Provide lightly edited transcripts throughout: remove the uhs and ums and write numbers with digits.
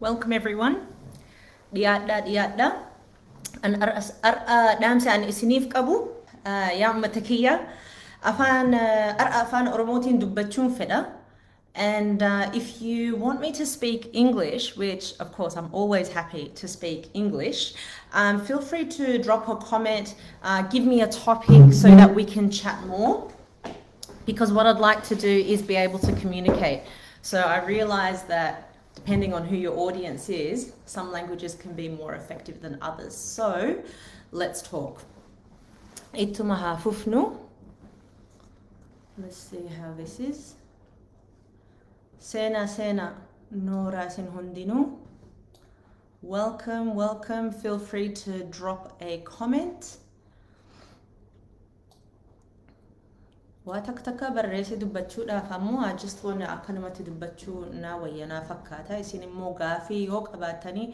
Welcome everyone. Dhiyaadhaa, dhiyaadhaa. An har'a dhaamsa ani isiniif qabu, yaa uummata kiyya, afaan har'a Afaan Oromootiin dubbachuun fedha. And if you want me to speak English, which of course I'm always happy to speak English, feel free to drop a comment, give me a topic so that we can chat more. Because what I'd like to do is be able to communicate. So I realize that depending on who your audience is, some languages can be more effective than others. So let's talk. Ittuma haa fufnu. Let's see how this is. Seenaa, seenaa, nooraa isin hundinuu. Welcome, welcome. Feel free to drop a comment. Waa takka takka barreessee dubbachuudhaaf ammoo I just wanna akkanumatti dubbachuu naa wayyanaa fakkaata. Isin immoo gaafii yoo qabaattanii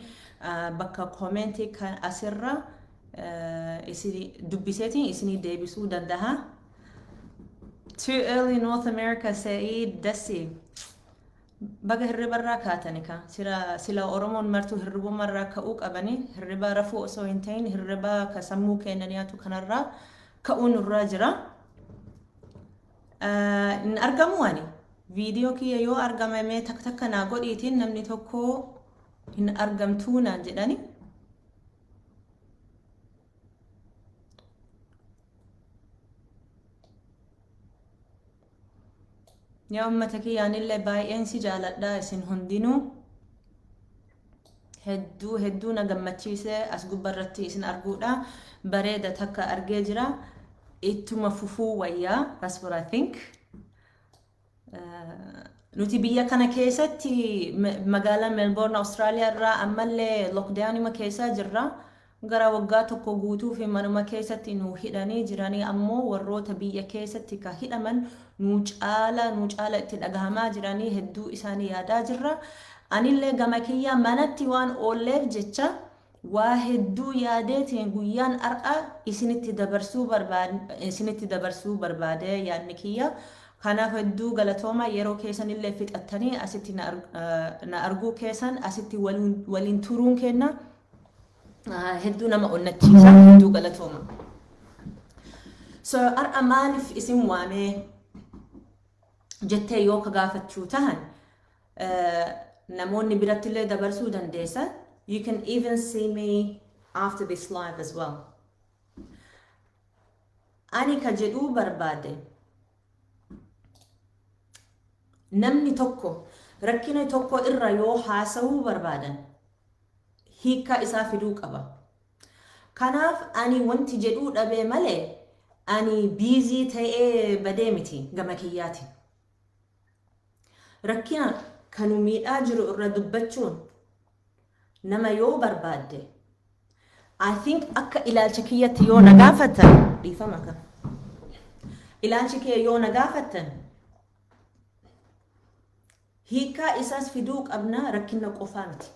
bakka commentii kan asirra isin dubbiseetiin isinii deebisuu danda'a. Too early North America, Saeed Dasi. Baga hirribarraa kaatani ka. Sila sila Oromoon martuu hirribumarraa ka'uu qabani. Hirriba rafuu osoo hin ta'in hirriba ka sammuu keenya nyaatu kanarraa ka'uu nurraa jira. Hin argamu ani. Viidiyoo kiyya yoo argame mee takka takka naa godhiitiin, namni tokko hin argamtuu naan jedhani. Yaa uummata kiyya, anillee baay'een si jaaladha isin hundinuu. Hedduu hedduu na gammachiise as gubbarratti isin arguudha. Bareeda takka argee jira. Ittuma fufuu wayyaa. That's what I think. Nuti biyya kana keessatti, magaalaa Melbourne, Austraaliyaa irraa ammallee lockdownima keessa jirra. Gara waggaa tokko guutuu fi manuma keessatti nu hidhanii jiranii, ammoo warroota biyya keessatti ka hidhaman nu caala, nu caala itti dhagahamaa jiranii, hedduu isaanii yaadaa jirra. Anillee gama kiyyaa manatti waan oolleef jecha waa hedduu yaadeetiin guyyaan har'a isinitti dabarsuu barbaade yaadni kiyya. Kanaaf hedduu galatooma, yeroo keessanillee fixattanii asitti na arguu keessan, asitti waliin turuun kenna hedduu nama onnachiisa, hedduu galatooma. So har'a maaliif isin waamee jettee yoo ka gaafachuu tahan, namoonni birattillee dabarsuu dandeessa. You can even see me after this live as well. Ani ka jedhuu barbaade, namni tokko rakkina tokko irra yoo haasawuu barbaadan hiikkaa isaa fiduu qaba. Kanaaf ani wanti jedhuu dhabee malee ani busy ta'ee badee miti gama kiyyaati. Rakkina kanu miidhaa jiru irra dubbachuun nama yoo barbaadde, I think akka ilaalcha kiyyatti yoo na gaafattan, dhiifama ka. Ilaalchi kee yoo na gaafattan, hiikaa isaas fiduu qabna, rakkina qofaa miti.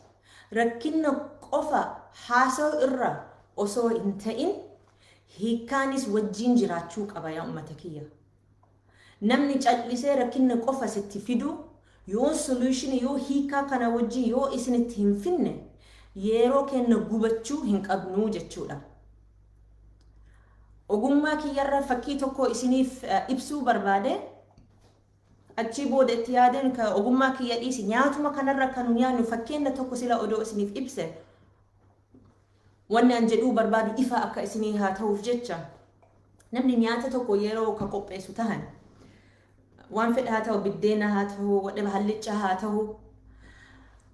Rakkina qofa haasa'u irra osoo hin ta'in hiikaanis wajjin jiraachuu qaba, yaa uummata kiyya. Namni callisee rakkina qofa sitti fidu yoo solution, yoo hiikaa kana wajjin yoo isinitti hin finne, yeroo kenna gubachuu hin qabnu jechuudha. Ogummaa kiyyarra fakkii tokko isiniif ibsuu barbaade. Achii booda itti yaadeen ka ogummaa kiyya dhiisi, nyaatuma kanarra kan nyaannu fakkeenya tokko sila odoo isiniif ibse, wanni an jedhuu barbaadu ifa akka isinii haa ta'uuf jecha. Namni nyaata tokko yeroo ka qopheessu tahan, waan fedhe haa ta'u, biddeena haa ta'u, whatever, hallicca haa ta'u,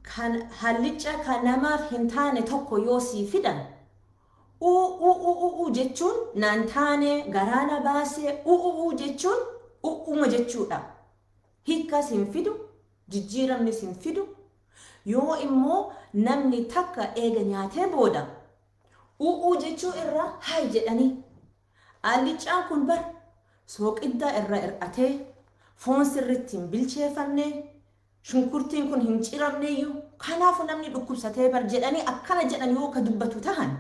kan hallicca kan namaaf hin taane tokko yoo sii fidan, uu uu uu uu jechuun, naan taane, garaa na baasee, uu uu jechuun u'uma jechuudha. Hiikkaas hin fidu, jijjiiramnis hin fidu. Yoo immoo namni takka eega nyaatee booda u'uu jechuu irra hay jedhanii, alliccaan kun bar sooqiddaa irra hir'atee, foon sirriitti hin bilcheeffamne, shunkurtiin kun hin ciramneyyuu, kanaafu namni dhukkubsatee bar jedhanii akkana jedhan yoo ka dubbatu tahan,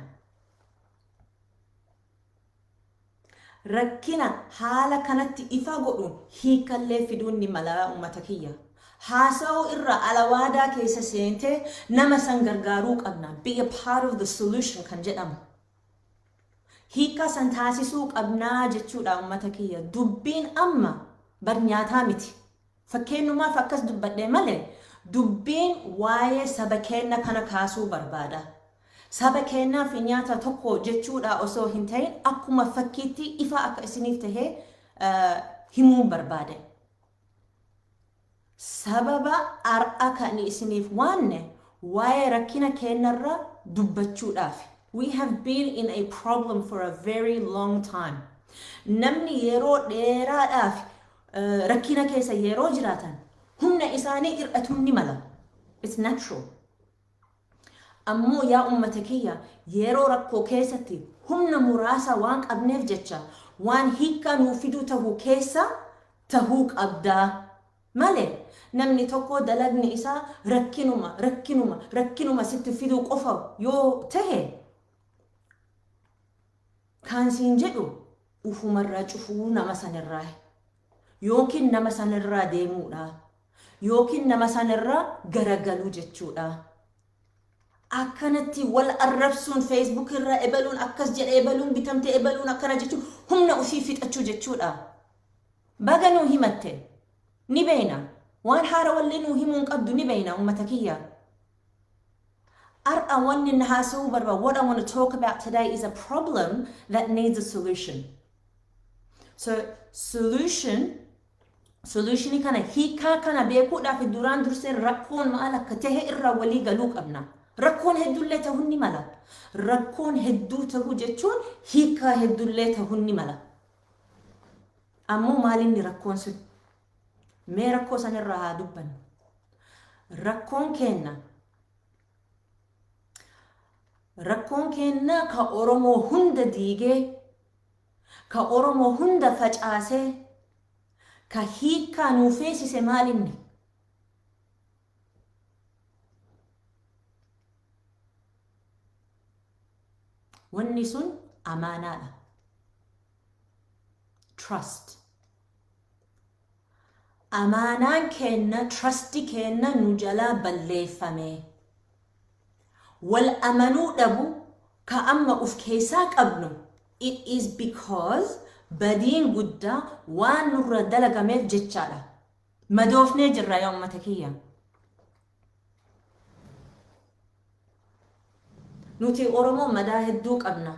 rakkina haala kanatti ifa godhuun hiikallee fiduun ni mala, uummata kiyya. Haasa'uu irra alawaadaa keessa seentee nama san gargaaruu qabna. Be a part of the solution kan jedhamu. Hiikkaa san taasisuu qabnaa jechuudha, uummata kiyya. Dubbiin amma bar nyaataa miti. Fakkeenyumaaf akkas dubbadhe malee dubbiin waa'ee saba keenya kana kaasuu barbaada. Saba keenyaa fi nyaata tokko jechuudha osoo hin ta'in, akkuma fakkiitti ifa akka isiniif tahee himuu barbaade. Sababa har'a kan isiniif waanne waa'ee rakkina keenyarra dubbachuudhaaf. We have been in a problem for a very long time. Namni yeroo dheeraadhaaf rakkina keessa yeroo jiraatan humna isaanii hir'atuun ni mala. It's natural. Ammoo yaa uummata kiyya, yeroo rakkoo keessatti humna muraasa waan qabneef jecha waan hiikkaa nuu fiduu tahuu keessa tahuu qabdaa. Malee namni tokko dalagni isaa rakkinuma, rakkinuma, rakkinuma sitti fiduu qofa yoo tahe, kaan siin jedhu ufumarraa cufuu nama sanirraa yookiin nama sanirraa deemuudha yookiin nama sanirraa garagaluu jechuudha. Akkanatti wal arrabsuun Facebook irra, ebaluun akkas jedhe, ebaluun bitamte, ebaluun akkana jechuun humna ofii fixachuu jechuudha. Baga nuu himatte, ni beeyna. Waan haara wallee nuu himuu hin qabdu, ni beeyna, uummata kiyya. Har'a wanni na haasa'uu barbaadu, what I want to talk about today is a problem that needs a solution. So solutionii kana, hiikaa kana beekuudhaaf duraan dursee rakkoon maal akka tahe irraa walii galuu qabna. Rakkoon hedduullee ta'uu ni mala. Rakkoon hedduu ta'uu jechuun hiikaa hedduullee ta'uu ni mala. Ammoo maalinni rakkoon sun? Mee rakkoo sanirraa haa dubbannu. Rakkoon keenna ka Oromoo hunda diigee, ka Oromoo hunda facaasee, ka hiikkaa nuu feesise maalinni? Wanni sun amaanaadha. Trust. Amaanaan keenna, trusti keenna nu jalaa balleeffame. Wal amanuu dhabu ka amma uf keessaa qabnu, it is because badiin guddaa waan nurra dalagameef jechaadha. Madoofnee jirra, yaa ummata kiyya. Nuti Oromoo madaa hedduu qabna.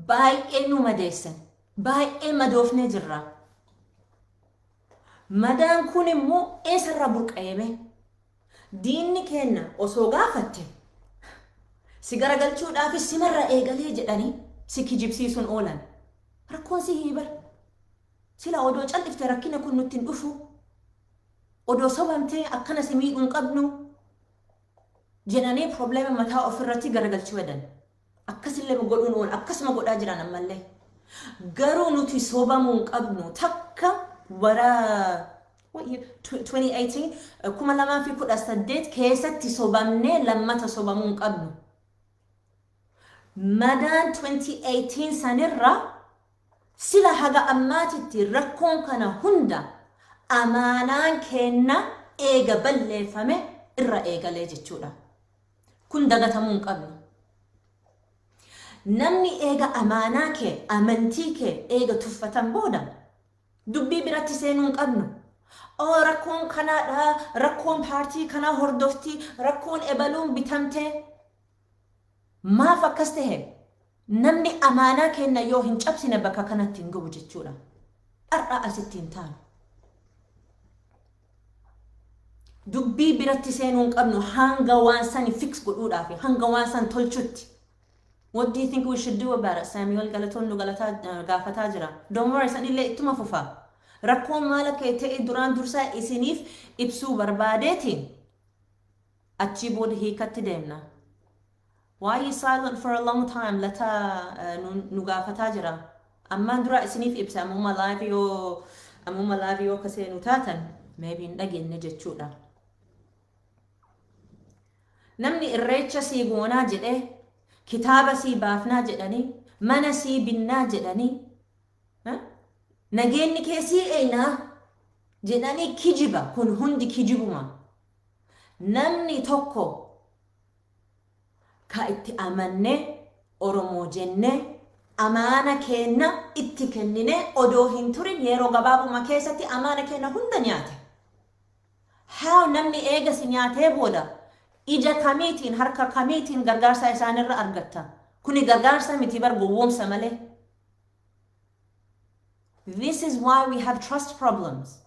Baay'ee nu madeessan. Baay'ee madoofnee jirra. Madaan kun immoo eessarraa burqa'eeme? Diinni keenya osoo gaafatte si garagalchuudhaafis simarra eegalee jedhanii si kijibsiisuun oolan. Rakkoon si hiibar. Sila odoo callifte rakkina kun nutti hin dhufu. Odoo sobamtee akkana si miidhuu hin qabnu jedhanii problema mataa ofirratti garagalchuu hedan. Akkasillee godhuun oola. Akkasuma godhaa jiran ammallee. Garuu nuti sobamuu hin qabnu. Takka wara 2018, 2018 keessatti sobamnee lammata sobamuu hin qabnu. Madaan 2018 sanirra sila haga ammaatitti rakkoon kana hunda amaanaan keenna eega balleeffame irra eegalee jechuudha. Kun dagatamuu hin qabnu. Namni eega amaanaa kee, amantii kee eega tuffatan booda dubbii biratti seenuu hin qabnu. Oo, rakkoon kanaadha, rakkoon paartii kanaa hordofti, rakkoon ebaluun bitamtee. Maaf akkas tahe? Namni amaanaa kenna yoo hin cabsine bakka kanatti hin gahu jechuudha. Har'a asitti hin taanu. Dubbii biratti seenuu hin qabnu hanga waan sani fix godhuudhaaf, hanga waan san tolchutti. What do you think we should do about it? Samuel Galatoon nu galataa gaafataa jira. Don't worry, sanillee ittuma fufa. Rakkoon maal akka ta'e duraan dursaa isiniif ibsuu barbaadeeti. Achii booda hiikatti deemna. Why you silent for a long time? Lataa nu gaafataa jira. Ammaan dura isiniif ibsa, ammuma live yoo akka seenu taatan maybe hin dhageenye jechuudha. Namni irreecha sii goonaa jedhee, kitaaba sii baafnaa jedhanii, mana sii binnaa jedhanii, nageenyi kee sii eenaa. Jedhanii kijiba. Kun hundi kijibuma. Namni tokko ka itti amannee, Oromoo jennee amaana keenna itti kennine, odoo hin turin yeroo gabaabuma keessatti amaana keenna hunda nyaate. Haa, namni eega si nyaatee booda ija kamiitiin, harka kamiitiin gargaarsa isaanirra argatta? Kuni gargaarsa miti bar, gowwoomsa malee. This is why we have trust problems.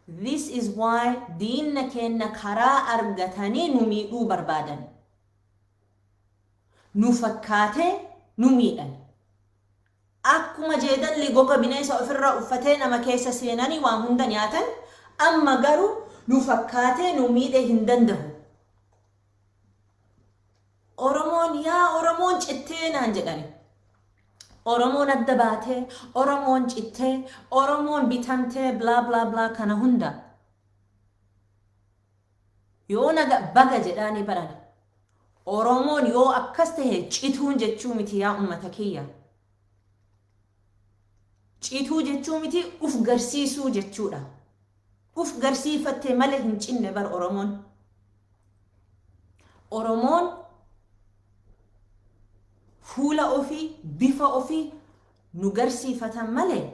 This is why diinna keenna karaa argatanii nu miidhuu barbaadan. Nu fakkaatee nu miidhan. Akkuma jeedalli goga bineensa ofirraa uffatee nama keessa seenanii waan hunda nyaatan, amma garuu nu fakkaatee nu miidhee hin danda'u. Oromoon, yaa Oromoon cittee naan jedhani. Oromoon adda baatee, Oromoon cittee, Oromoon bitamtee, bla bla bla kana hunda. Yoo naga baga jedhaanii baran. Oromoon yoo akkas tahe cituun jechuu miti, yaa ummata kiyya. Cituu jechuu miti, uf garsiisuu jechuudha. Uf garsiifattee malee hin cinne bar Oromoon. Oromoon fuula ofii, bifa ofii nu garsiifatan malee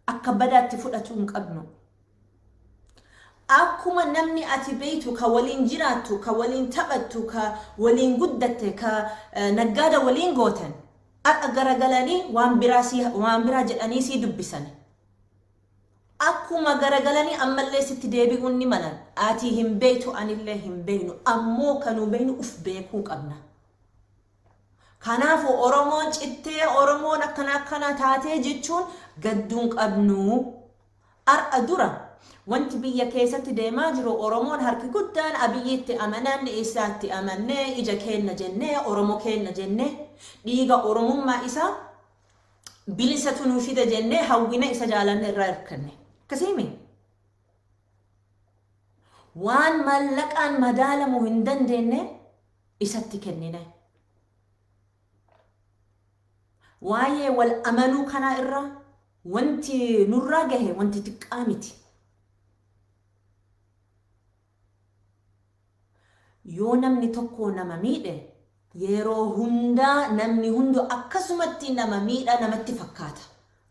akka badaatti fudhatuu hin qabnu. Akkuma namni ati beektu, ka waliin jiraattu, ka waliin taphattu, ka waliin guddatte, ka naggaada waliin gootan, akka garagalanii waan biraa jedhanii sii dubbisan. Akkuma garagalanii ammallee sitti deebi'uun ni malan. Ati hin beektu, anillee hin beeknu. Ammoo kanuu beeknu uf beekuu qabna. Kanaafuu Oromoon cittee, Oromoon akkana akkana taatee jechuun gadduun qabnu. Har'a dura wanti biyya keessatti deemaa jiru, Oromoon harki guddaan Abiyyiitti amanan, isaatti amannee, ija keenna jennee, Oromoo keenna jennee, dhiiga Oromummaa isaa bilisatu nuu fida jennee hawwina isa jaalanne irraa hirkanne. Akkasiimi? Waan maallaqaan madaalamuu hin dandeenye isatti kennine. Waa'ee wal amanuu kanaa irraa wanti nurraa gahe wanti xiqqaa miti. Yoo namni tokko nama miidhe, yeroo hundaa namni hundu akkasumatti nama miidha namatti fakkaata.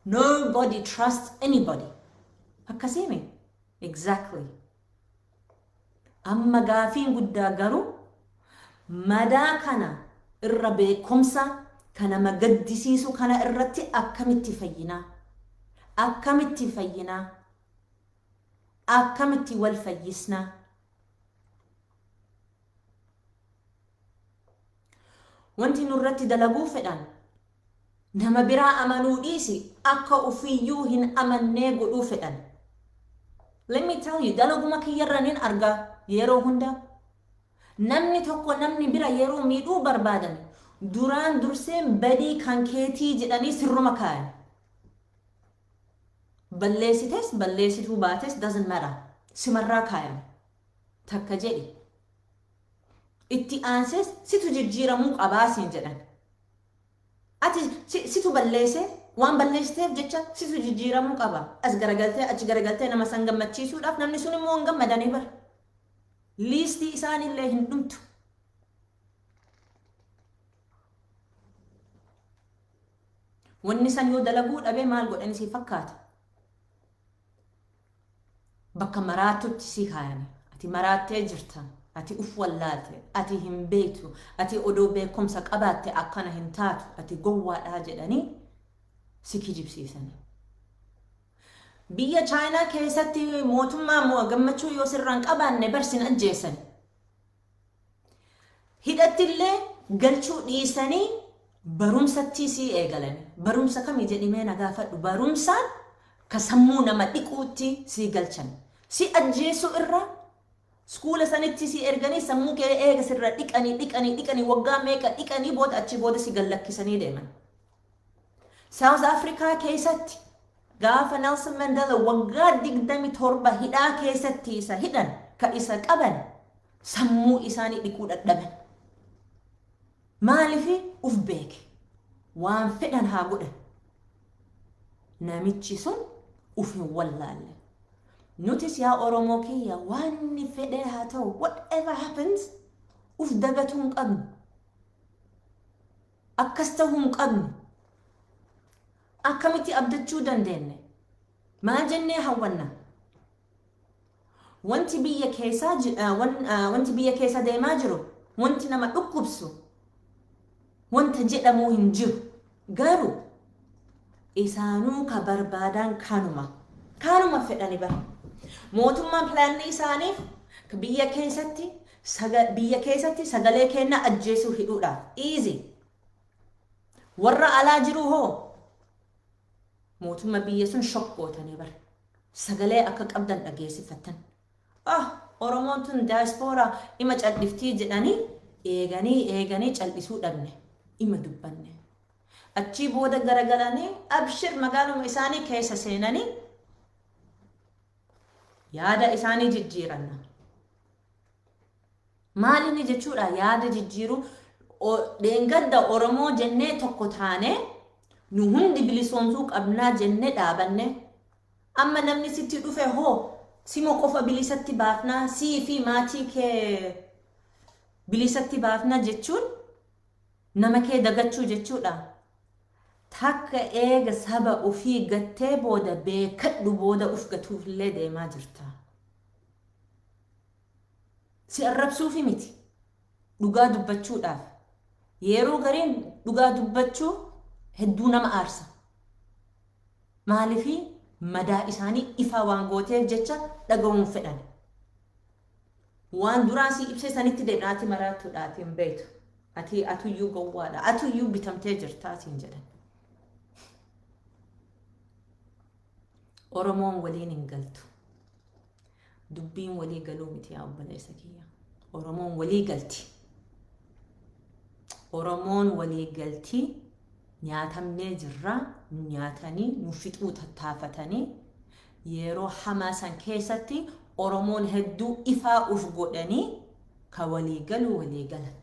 Nobody trusts anybody. Akkasiimi? Exactly. Amma gaafiin guddaa garuu, madaa kana irra beekumsa kan nama gaddisiisu kana irratti akkamitti fayyinaa? Akkamitti fayyinaa? Akkamitti wal fayyisnaa? Wanti nurratti dalaguu fedhan, nama biraa amanuu dhiisi, akka ofiiyyuu hin amannee godhuu fedhan. Let me tell you, dalaguma kiyyarra nin argaa yeroo hunda. Namni tokko namni bira yeroo miidhuu barbaadan, duraan durseen badii kan keetii jedhanii sirruma kaayan. Balleessites balleessituu baates doesn't matter. Simarraa kaayan. Takka jedhi. Itti aansees situ jijjiiramuu qabaa siin jedhan. Ati situ balleesse, waan balleessiteef jecha situ jijjiiramuu qaba. As garagaltee achi garagaltee nama san gammachiisuudhaaf, namni sun immoo hin gammadanii bara. Liistii isaanillee hin dhumtu. Wanni san yoo dalaguu dhabee maal godhani si fakkaata? Bakka maraatutti si kaayame. Ati maraattee jirta. Ati uf wallaalte. Ati hin beektu. Ati odoo beekumsa qabaatte akkana hin taatu. Ati gowwaadhaa jedhanii si kijibsiisani. Biyya Chaayinaa keessatti mootummaa gammachuu yoo sirraan qabaanne bar sin ajjeesan. Hidhattillee galchuu dhiisanii barumsatti sii eegalan. Barumsa kamii jedhimee na gaafadhu. Barumsaan ka sammuu nama dhiquutti sii galchan. Si ajjeesuu irra school sanitti si erganii, sammuu kee eega sirra dhiqanii dhiqanii dhiqanii, waggaa meeqa dhiqanii booda, achi booda si gallakkisanii deeman. South Africa keessatti gaafa Nelson Mandela waggaa 27 hidhaa keessatti isa hidhan, ka isa qaban sammuu isaanii dhiquu dadhaban. Maaliif? Uf beeke. Waan fedhan haa godhan. Namichi sun uf hin wallaalle. Nutis yaa Oromoo kiyya, waan fedhee haa ta'u, whatever happens, uf dagatuu hin qabnu. Akkas ta'uu hin qabnu. Akkamitti abdachuu dandeenye? Maal jennee hawwanna? Wanti biyya keessa deemaa jiru, wanti nama dhukkubsu, wanta jedhamuu hin jiru. Garuu isaanuu ka barbaadan kanuma. Kanuma fedhani bara. Mootummaan pilaanni isaaniif biyya keessatti sagalee kennaa ajjeesuu hidhuudhaaf. Easy. Warra alaa jiru hoo mootummaa biyya sun shokkootanii bara. Sagalee akka qabdan dhageessifattan. Ah, Oromoon tun daaspooraa ima cal'iftii jedhanii eeganii eeganii cal'isuu dhabne. Ima dubbanne. Achii booda garagalanii abshir magaaluma isaanii keessa seenanii yaada isaanii jijjiiranna. Maal inni jechuudha yaada jijjiiruu? Dheengadda Oromoo jennee tokko taane, nu hundi bilisoomsuu qabnaa jennee dhaabanne. Amma namni sitti dhufe hoo, sima qofa bilisatti baafnaa, sii fi maatii kee bilisatti baafnaa jechuun nama kee dagachuu jechuudha. Takka eega saba ofii gattee booda, beekadhu, booda uf gatuufillee deemaa jirta. Si arrabsuufi miti. Dhugaa dubbachuudhaaf. Yeroo gariin dhugaa dubbachuu hedduu nama aarsa. Maaliifii madaa isaanii ifaa waan gooteef jecha dhaga'uun fedhan. Waan duraan si ibsee sanitti deemna, ati maraattuudha, ati hin beektu. Ati atuyyuu gowwaadha, atuyyuu bitamtee jirta atiin jedhan. Oromoon waliin hin galtu. Dubbiin walii galuu miti, yaa obboleessa kiyya. Oromoon walii galti. Oromoon walii galti. Nyaatamnee jirra, nu nyaatanii nu fixuu tattaafatanii. Yeroo hamaa san keessatti Oromoon hedduu ifaa uf godhanii ka walii galuu walii galan.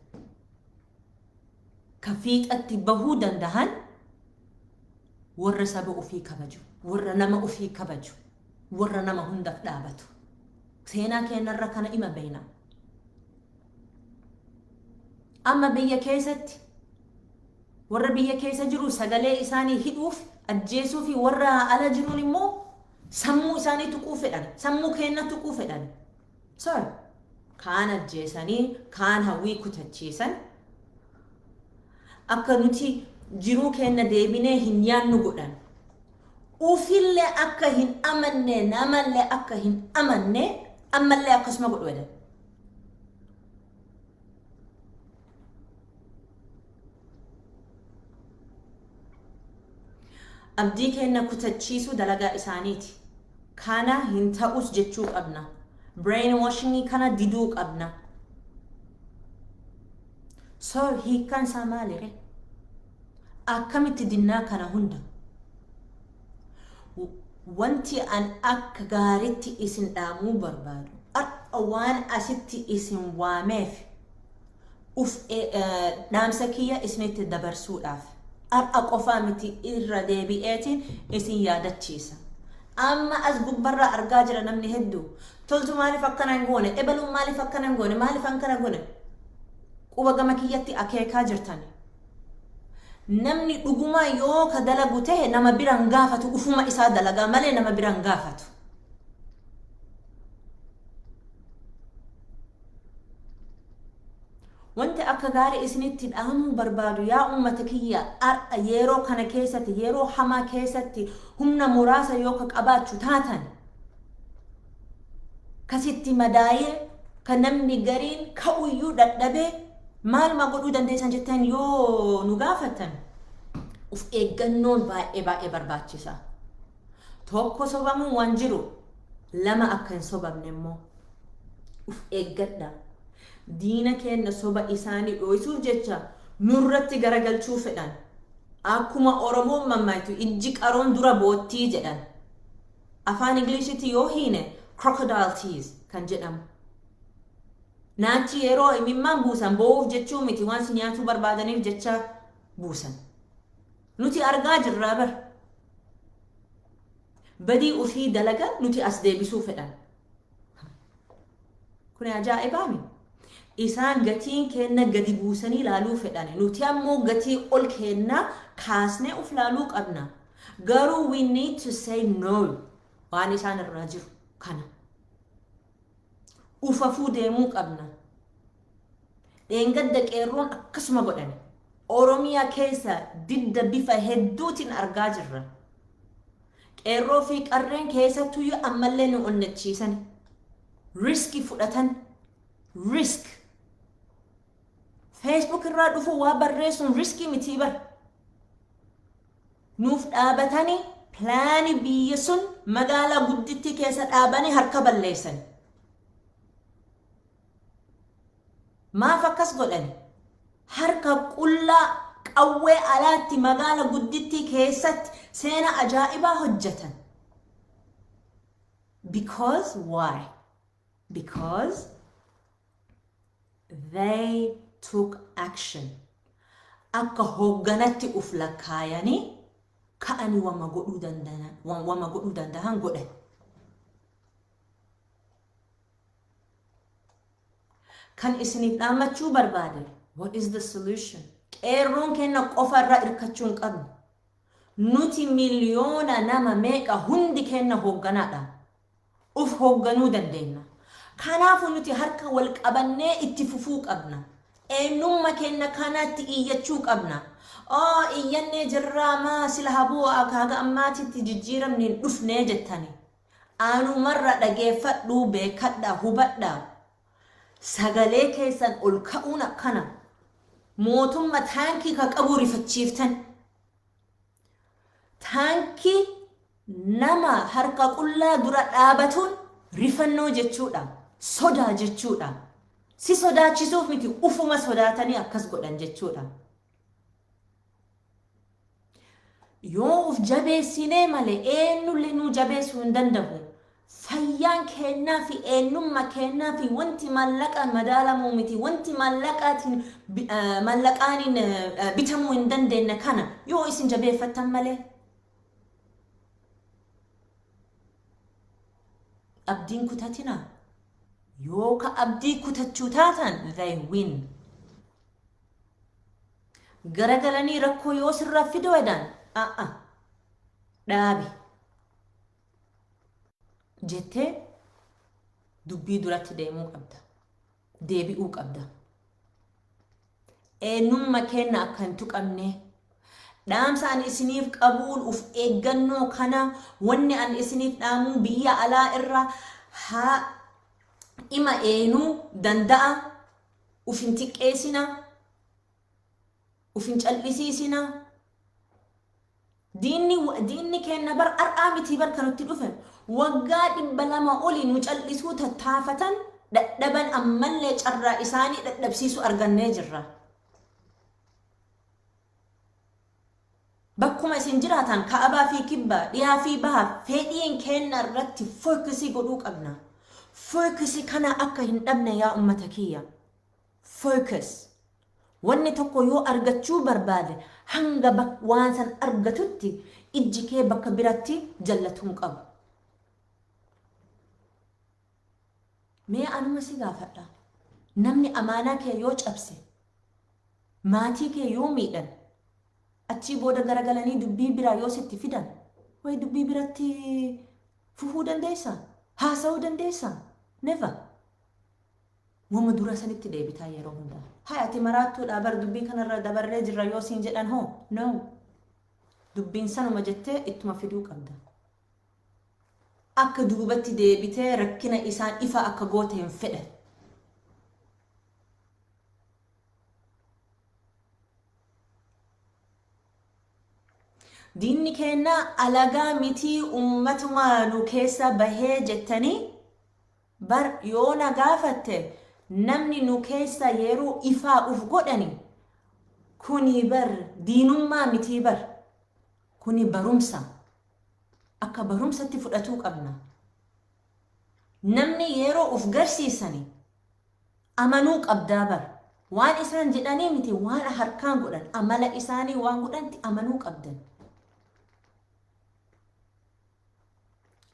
Ka fiixatti bahuu dandahan warra saba ofii kabaju, warra nama ofii kabaju, warra nama hundaaf dhaabatu. Seenaa keenyarra kana ima beeyna. Amma biyya keessatti warra biyya keessa jiru sagalee isaanii hidhuuf, ajjeesuu fi warra ala jiruun immoo sammuu isaanii tuquu fedhan, sammuu keenya tuquu fedhan. So kaan ajjeesanii, kaan hawwii kutachiisan, akka nuti jiruu keenya deebinee hin yaannu godhan. Ufillee akka hin amanne, namallee akka hin amanne, ammallee akkasuma godhu jedhan. Abdii keenya kutachiisuu dalagaa isaaniiti. Kana hin ta'us jechuu qabna. Brainwashingii kana diduu qabna. So hiikkaan isaa maalire? Akkamitti dinnaa kana hunda? Wanti an akka gaaritti isin dhaamuu barbaadu, har'a waan asitti isin waameef, uf dhaamsa kiyya isinitti dabarsuudhaaf, har'a qofaa miti, irra deebi'eetiin isin yaadachiisa. Amma as gubbarraa argaa jira namni hedduu. Toltu maaliif akkana hin goone? Ebaluun maaliif akkana hin goone? Maaliif akkana goone? Quba gama kiyyatti akeekaa jirtan. Namni dhugumaa yoo ka dalagu ta'e nama bira hin gaafatu, ufuma isaa dalagaa malee nama bira hin gaafatu. Wanti akka gaarii isinitti dhaamuu barbaadu, yaa uummata kiyya, har'a yeroo kana keessatti, yeroo hamaa keessatti, humna muraasa yoo ka qabaachuu taatan, kasitti madaayee, ka namni gariin ka'uyyuu dadhabee, maaluma godhuu dandeessan jettan yoo nu gaafattan, uf eeggannoon baay'ee baay'ee barbaachisa. Tokko sobamuun waan jiru, lama akka hin sobamne immoo uf eeggadha. Diina keenya soba isaanii dho'isuuf jecha nurratti garagalchuu fedhan. Akkuma Oromoon mammaayitu, ijji qaroon dura boottii jedhan. Afaan Ingiliishitti yoo hiine, crocodile tears kan jedhamu. Naachi yeroo imimmaan buusan boo'uuf jechuu miti, waan si nyaatuu barbaadaniif jecha buusan. Nuti argaa jirraa bar. Badii ofii dalagan nuti as deebisuu fedhan. Kun ajaa'ibaami. Isaan gatiin kenna gadi buusanii laaluu fedhan. Nuti ammoo gatii ol kennaa kaasnee uf laaluu qabna. Garuu we need to say no waan isaan irraa jiru kana. Ufafuu deemuu qabna. Dheengadda qeerroon akkasuma godhan. Oromiyaa keessa didda bifa hedduutiin argaa jirra. Qeerroo fi qarreen keessattuyyuu ammallee nu onnachiisan. Risk fudhatan. Risk. Facebook irraa dhufu waa barreessuun risk mitii bar. Nuuf dhaabatanii plan biyya sun magaalaa guddittii keessa dhaabanii harka balleessan. Maaf akkas godhani? Harka qullaa qawwee alaatti magaala guddittii keessatti seena ajaa'ibaa hojjetan. Because why? Because they took action. Akka hoogganatti uf lakkaayanii ka'anii wama godhuu danda'an godhan. Kan isiniif dhaammachuu barbaade, what is the solution? Qeerroon kenna qofa irraa irkachuu hin qabnu. Nuti miliyoona nama meeqa hundi kenna hoogganaadha. Uf hoogganuu dandeenya. Kanaafuu nuti harka wal qabannee itti fufuu qabna. Eenyummaa keenya kanatti iyyachuu qabna. Oo, iyyannee jirraa maa sila habuu haga ammaatitti jijjiiramni hin dhufnee jettani. Anumarra dhageeffadhuu, beekadhaa, hubadhaa. Sagalee keessan ol ka'uun akkana. Mootummaa taankii ka qabu rifachiiftan. Taankii nama harka qullaa dura dhaabatuun rifannoo jechuudha. Sodaa jechuudha. Si sodaachisuuf miti, ufuma sodaatanii akkas godhan jechuudha. Yoo uf jabeessinee malee eenyullee nuu jabeessuu hin danda'u. Fayyaan kennaa fi eenyummaa kennaa fi wanti maallaqaan madaalamuu miti, wanti maallaqaatiin maallaqaaniin bitamuu hin dandeenye kana yoo isin jabeeffattan malee. Abdiin kutatinaa. Yoo ka abdii kutachuu taatan, they win. Garagalanii rakkoo yoo sirraa fiduu jedhan, a'a, dhaabi jettee dubbii duratti deemuu qabda. Deebi'uu qabda. Eenyummaa keenya akka hin tuqamne, dhaamsa ani isiniif qabuun uf eeggannoo kana. Wanni ani isiniif dhaamuu, biyya alaa irra haa ima eenuu danda'a, uf hin xiqqeessina, uf hin cal'isiisina. Diinni keenya bar har'aa miti bar kan nutti dhufe. Waggaa 200 olii nu cal'isuu tattaafatan, dadhaban. Ammallee carraa isaanii dadhabsiisuu argannee jirra. Bakkuma isin jiraatan, kaabaa fi kibbaa, dhiyaa fi baha, fedhiin keenya irratti focus godhuu qabna. Focus kana akka hin dhabne, yaa ummata kiyya. Focus. Wanni tokko yoo argachuu barbaade, hanga waan san argatutti ijji kee bakka biratti jallatuu hin qabu. Mee anuma si gaafadha. Namni amaanaa kee yoo cabse, maatii kee yoo miidhan, achii booda garagalanii dubbii biraa yoo sitti fidan, wayi dubbii biratti fufuu dandeessaa? Haasa'uu dandeessaa? Never. Wama dura sanitti deebitaa yeroo hundaa. Haa, ati maraattuudha bar, dubbii kanarra dabarree jirra yoo siin jedhan hoo? No. Dubbiin sanuma jettee ittuma fiduu qabda. Akka duubatti deebitee rakkina isaan ifa akka goote hin fedhan. Diinni keenya alagaa mitii, ummatuma nu keessa bahee jettanii bar yoo na gaafatte, namni nu keessa yeroo ifaa uf godhani kuni bar diinummaa mitii bar, kuni barumsa, akka barumsatti fudhatuu qabna. Namni yeroo uf garsiisani amanuu qabdaa bar. Waan isaan jedhanii miti, waan harkaan godhan, amala isaanii waan godhanti amanuu qabdan.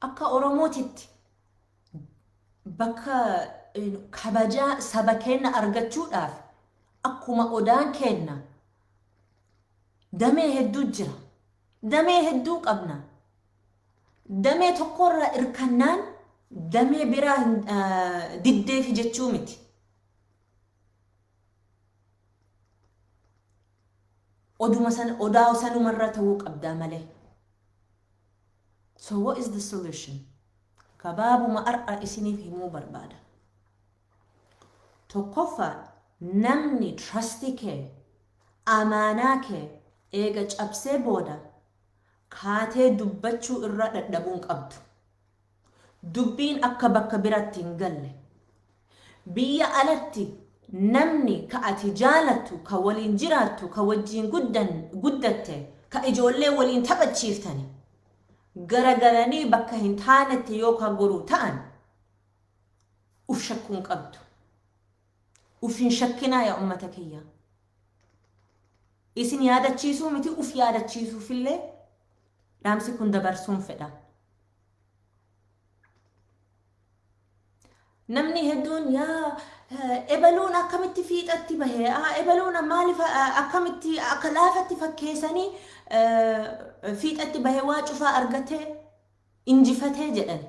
Akka Oromootitti bakka kabajaa saba keenya argachuudhaaf, akkuma odaan kenna damee hedduu jira. Damee hedduu qabna. Damee tokkorraa irkannaan damee biraa diddeefi jechuu miti. Oduma san, odaa sanumarra ta'uu qabdaa malee. So what is the solution? Gabaabuma har'a isiniif himuu barbaada. Tokkoffaa, namni trust kee, amaanaa kee eega cabsee booda kaatee dubbachuu irra dadhabuun qabdu. Dubbiin akka bakka biratti hin galle. Biyya alatti namni ka ati jaalattu, ka waliin jiraattu, ka wajjiin guddatte, ka ijoollee waliin taphachiiftani, garagalanii bakka hin taanetti yoo ka goruu ta'an, uf shakkuun qabdu. Uf hin shakkinaa, yaa ummata kiyya. Isin yaadachiisuu miti, uf yaadachiisuufillee dhaamsi kun dabarsuun fedha. Namni hedduun, "Yaa, ebaluun akkamitti fiixatti bahe? Ebaluun maaliif akkamitti akka laafatti fakkeessanii fiixatti bahe, waa cufaa argatee injifatee?" jedhan.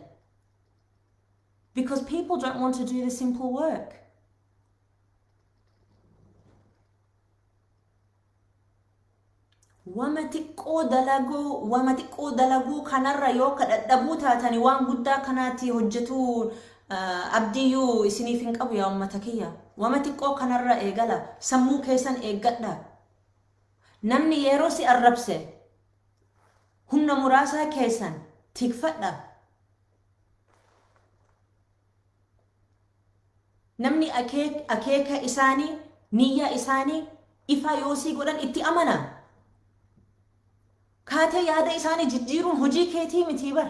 Because people don't want to do the simple work. Wama xiqqoo dalaguu, wama xiqqoo dalaguu kanarra yoo ka dadhabuu taatani, waan guddaa kanaatti hojjetuu abdiyyuu isiniif hin qabu, yaa ummata kiyya. Wama xiqqoo kanarra eegala, sammuu keessan eeggadha. Namni yeroo si arrabse humna muraasaa keessan tikfadha. Namni akeeka isaanii, niyyaa isaanii ifaa yoo sii godhan, itti amana. Kaatee yaada isaanii jijjiiruun hojii keetii mitii bar.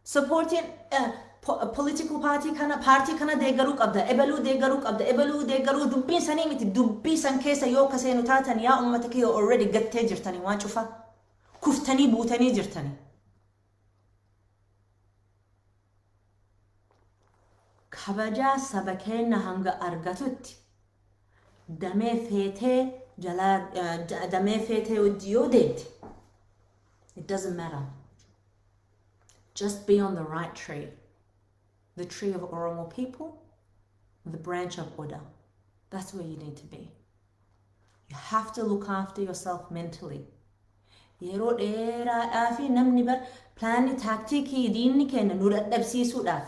Supporting political party kana, paartii kana deeggaruu qabda, ebaluu deeggaruu qabda, ebaluu deeggaruu, dubbiin sanii miti. Dubbii san keessa yoo kaseenu taatan, yaa ummata kiyya, already gattee jirtanii, waan cufa kuftanii buutanii jirtanii. Kabajaa saba keenya hanga argatutti damee feetee jalaa, damee feetee wajji yoo deemte, it doesn't matter. Just be on the right tree, the tree of Oromo people, the branch of Oda. That's where you need to be. You have to look after yourself mentally. Yeroo dheeraadhaa fi namni bar plan tactic diinni kenna nu dadhabsiisuudhaaf,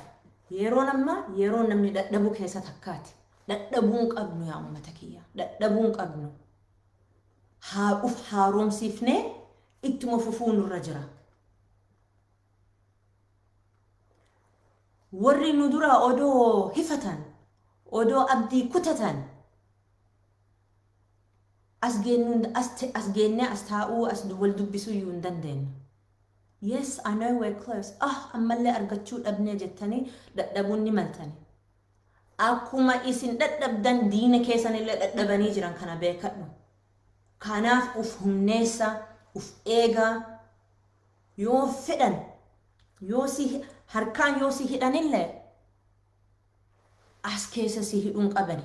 yeroon amma yeroo namni dadhabuu keessa takkaati. Dadhabuu hin qabnu, yaa uummata kiyya. Dadhabuu hin qabnu. Haa uf haaromsiifnee ittuma fufuu nurra jira. Warri nu dura odoo hifatan, odoo abdii kutatan, as geennu, as geennee as taa'uu, as wal dubbisuu iyyuu hin dandeenyu. Yes, I know we're close. Ah, ammallee argachuu dhabnee jettanii dadhabuun ni maltani. Akkuma isin dadhabdan diina keessanillee dadhabanii jiran, kana beekadhu. Kanaaf uf humneessa, uf eegaa, yoo fedhan yoo si harkaan yoo si hidhanillee as keessa si hidhuun qabani.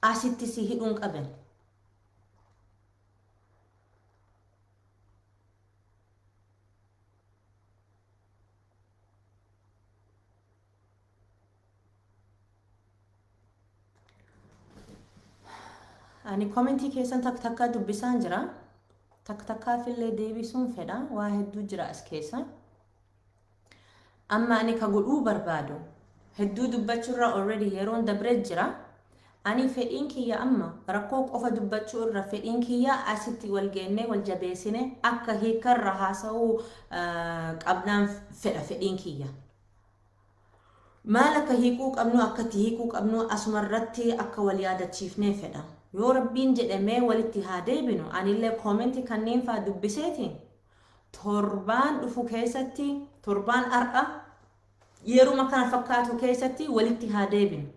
Asitti si hidhuun qabani. Ani comment keessan takka takkaa dubbisaan jira. Takka takkaafillee deebisuun fedha. Waa hedduu jira as keessa. Amma ani ka godhuu barbaadu, hedduu dubbachuurra already yeroon dabree jira. Ani fedhiin kiyya amma rakkoo qofa dubbachuu irra, fedhiin kiyya asitti wal geennee wal jabeessine akka hiikarra haasa'uu qabnaan fedha fedhiin kiyya. Maal akka hiikuu qabnu, akka itti hiikuu qabnu asumarratti akka wal yaadachiifnee fedha. Yoo Rabbiin jedhamee walitti haa deebinu, anillee comment kanneen faa dubbiseetiin torbaan dhufu keessatti, torbaan har'a yeruma kana fakkaatu keessatti walitti haa deebinu.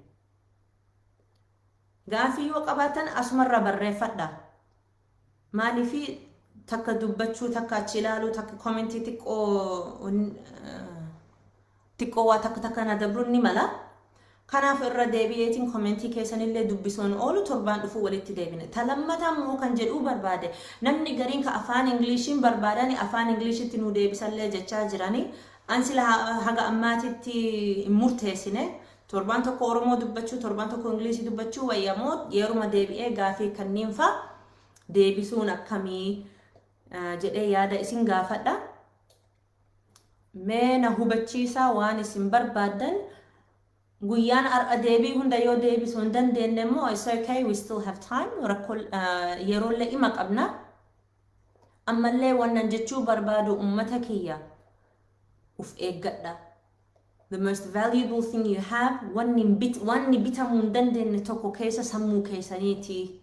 Gaafii yoo qabaatan asumarra barreeffadha. Maaliifi Takka dubbachuu, takka achi ilaaluu, takka commentii xiqqoo xiqqoo waa takka takka na dabruun ni mala. Kanaaf irra deebi'eetiin commentii keessanillee dubbisuun oolu, torbaan dhufuu walitti deebine. Ta lammataa immoo kan jedhuu barbaade, namni gariin ka afaan Ingiliishiin barbaadani afaan Ingiliishitti nu deebisallee jechaa jirani. An sila haga ammaatitti hin murteessine. Torbaan tokko Oromoo dubbachuu, torbaan tokko Ingilishii dubbachuu wayyamoo, yeruma deebi'ee gaafii kanneen fa'a deebisuun akkamii jedhee yaada isin gaafadha. Mee na hubachiisaa waan isin barbaaddan. Guyyaan har'a deebii hunda yoo deebisuu hin dandeenye immoo, it's okay, we still have time. Rakkoo yeroollee ima qabna. Ammallee wannan jechuu barbaadu, ummata kiyya, uf eeggadha. The most valuable thing you have, wanni bit wanni bitamuu hin dandeenye tokko keessa sammuu keessaniiti.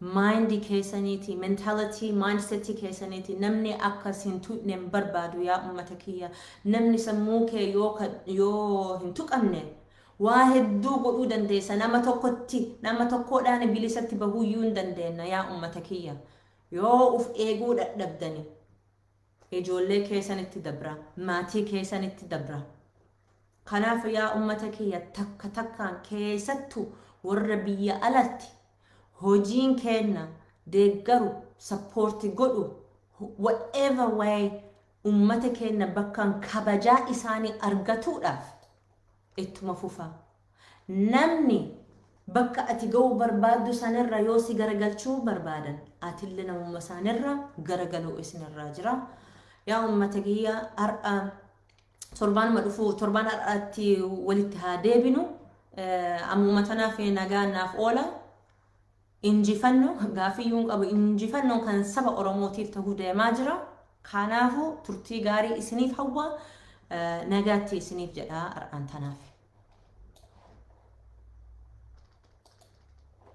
Mindii keessaniiti, mentality, mindsetii keessaniiti. Namni akkas hin tuqne hin barbaadu, yaa ummata kiyya. Namni sammuu kee yoo hin tuqamne waa hedduu godhuu dandeessa. Nama tokkotti, nama tokkodhaan bilisatti bahuyyuu hin dandeenya, yaa ummata kiyya. Yoo uf eeguu dadhabdani, ijoollee keessanitti dabra, maatii keessanitti dabra. Kanaaf yaa ummata kiyya, takka takkaan keessattuu warra biyya alatti hojiin kenna deeggaru, support godhu, whatever way ummata keenya bakkaan kabajaa isaanii argatuudhaaf ittuma fufa. Namni bakka ati ga'uu barbaaddu sanirra yoo si garagalchuu barbaadan, atillee namumma isaanirra garagaluu isinirraa jira. Yaa ummata kiyya, har'a torbaanuma dhufu, torbaan har'aatti walitti haa deebinu. Ammuma tanaaf nagaan naaf oola. Injifannoo gaafiyyuu hin qabu, injifannoon kan saba Oromootiif ta'uu deemaa jira. Kanaafuu turtii gaarii isiniif hawwa, nagaatti isiniif jedha har'aan tanaaf.